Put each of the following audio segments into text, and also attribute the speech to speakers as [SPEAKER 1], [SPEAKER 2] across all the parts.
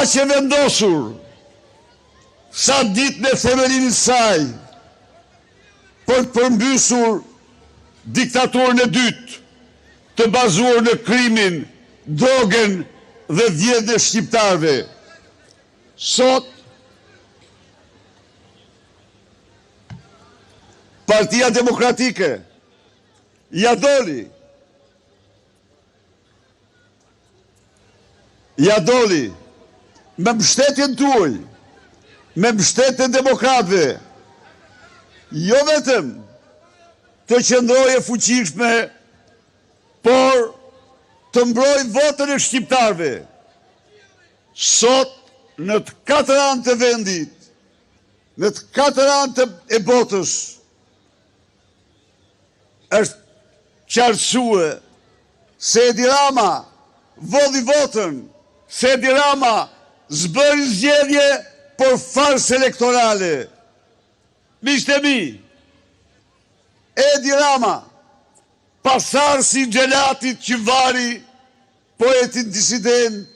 [SPEAKER 1] Aq e vendosur sa ditën e themelimit të saj për të përmbysur diktaturën e dytë të bazuar në krimin, drogën dhe vjedhjen e shqiptarëve. Sot, Partia Demokratike ia doli Ia doli me mbështetjen tuaj, me mbështetjen e demokratëve, jo vetëm të qëndrojë e fuqishme, por të mbrojë votën e shqiptarëve. Sot në të katër anët e vendit, në të katër anët e botës, Është qartësue se Edi Rama vodhi votën, se Edi Rama s'bëri zgjedhje, por farsë elektorale. Miqtë e mi, Edi Rama, pasardhësi i xhelatit që vari poetin disident,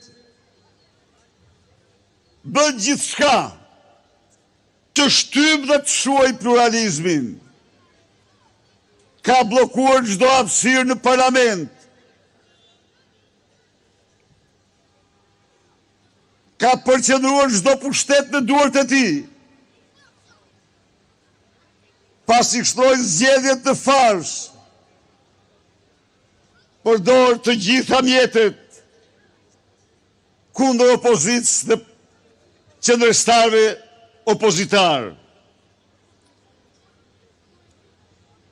[SPEAKER 1] bën gjithçka Të shtypë dhe të shuajë pluralizmin. Ka bllokuar çdo hapësirë në parlament. Ka përqendruar çdo pushtet në duart e tij. Pasi shndërroi zgjedhjet në farsë, përdor të gjitha mjetet kundër opozitës dhe qëndrestarëve opozitarë.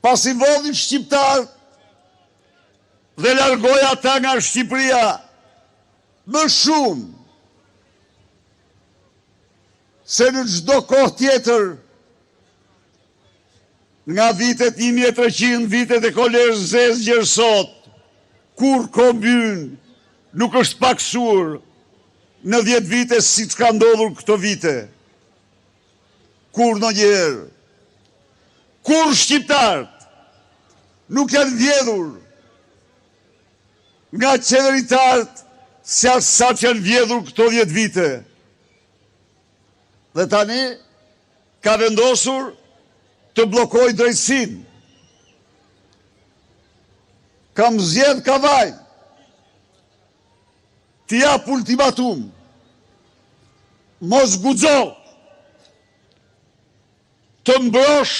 [SPEAKER 1] Pasi vodhi shqiptarët dhe largoi ata nga Shqipëria më shumë se në çdo kohë tjetër Nga vitet 1300, vitet e kolerës së zezë gjer sot, kurrë kombi ynë nuk është pakësuar në 10 vite siç ka ndodhur këto vite. Kurrë ndonjëherë. Kurrë shqiptarët nuk janë vjedhur nga qeveritarët sa që janë vjedhur këto 10 vite. Dhe tani ka vendosur të bllokojë drejtësinë. Kam zgjedh Kavajën t'i jap ultimatum. Mos guxo të mbrosh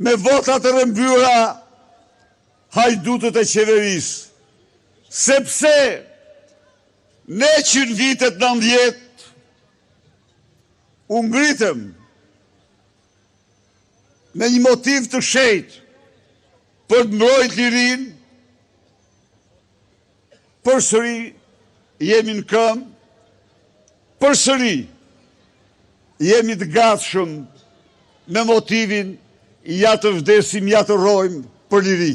[SPEAKER 1] me votat e rrëmbyera hajdutët e qeverisë, sepse ne që në vitet 90 u ngritëm me një motiv të shenjtë për të mbrojt lirinë, përsëri jemi në këmbë, përsëri jemi të gatshëm me motivin ja të vdesim, ja të rrojmë për liri.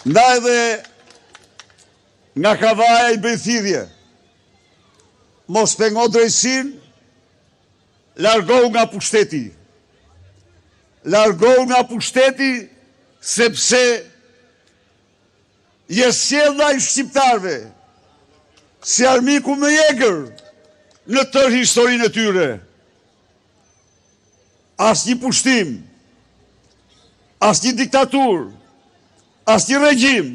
[SPEAKER 1] Ndaj dhe nga Kavaja i bëj thirrje, mos pengo drejtësinë, largohu nga pushteti. Largohu nga pushteti sepse je sjellë ndaj shqiptarëve si armiku më i egër në tërë historinë e tyre. Asnjë pushtim, asnjë diktaturë, asnjë regjim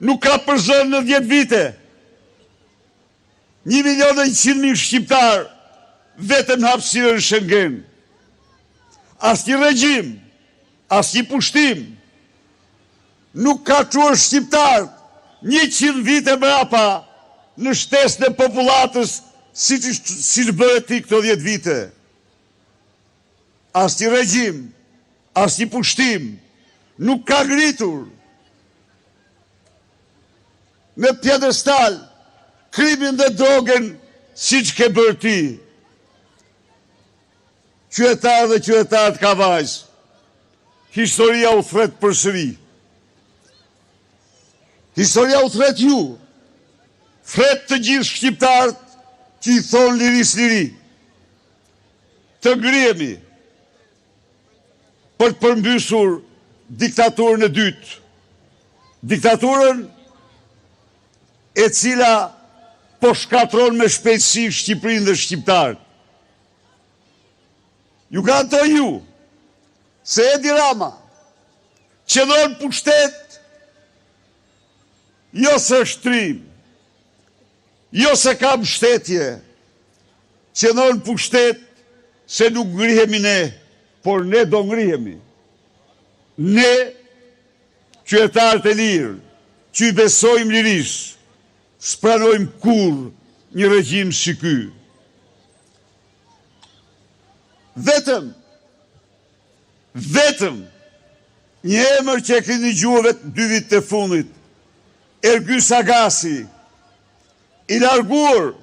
[SPEAKER 1] nuk ka përzënë në 10 vite 1.100.000 shqiptarë vetëm në hapësirën Schengen. Asnjë regjim, asnjë pushtim nuk ka çuar shqiptarët 100 vite mbrapa në shtesën e popullatës siç siç bëre ti këto 10 vite. Asnjë regjim, asnjë pushtim nuk ka ngritur në piedestal krimin dhe drogën siç ke bërë ti. Qytetarë dhe qytetare të Kavajës, historia u thërret përsëri. Historia u thërret ju, thërret të gjithë shqiptarët që i thonë lirisë liri. Të ngrihemi për të përmbysur diktaturën e dytë. Diktaturën e cila po shkatërron me shpejtësi Shqipërinë dhe shqiptarët. Ju garantoj ju se Edi Rama qëndron në pushtet jo se është trim, jo se ka mbështetje, qëndron në pushtet se nuk ngrihemi ne, por ne do ngrihemi. Ne, qytetarët e lirë, që i besojmë lirisë, s'pranojmë kurrë një regjim si ky. Vetëm, vetëm, një emër që e keni dëgjuar vetëm dy vitet e fundit, Ergys Agasi, i larguar,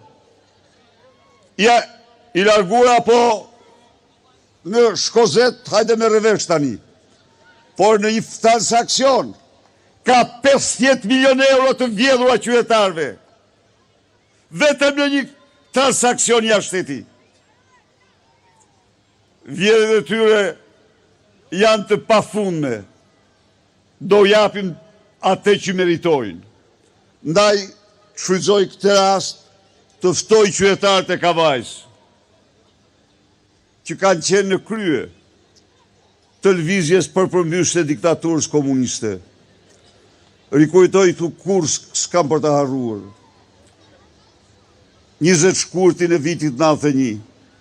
[SPEAKER 1] ja, i larguar apo në Shkozet, hajde merre vesh tani, por në një transakcion, ka 50 milion euro të vjedhura qytetarëve. Vetëm në një transakcion jashtë shteti. Vjedhjet e tyre janë të pafundme. Do japim atë që meritojnë. Ndaj, shfrytëzoj këtë rast të ftoj qytetarët e Kavajës, që kanë qenë në krye të lëvizjes për përmbysjen e diktaturës komuniste. Rikujtoj këtu kurrë s'kam për ta harruar. 20 shkurtin e vitit 91.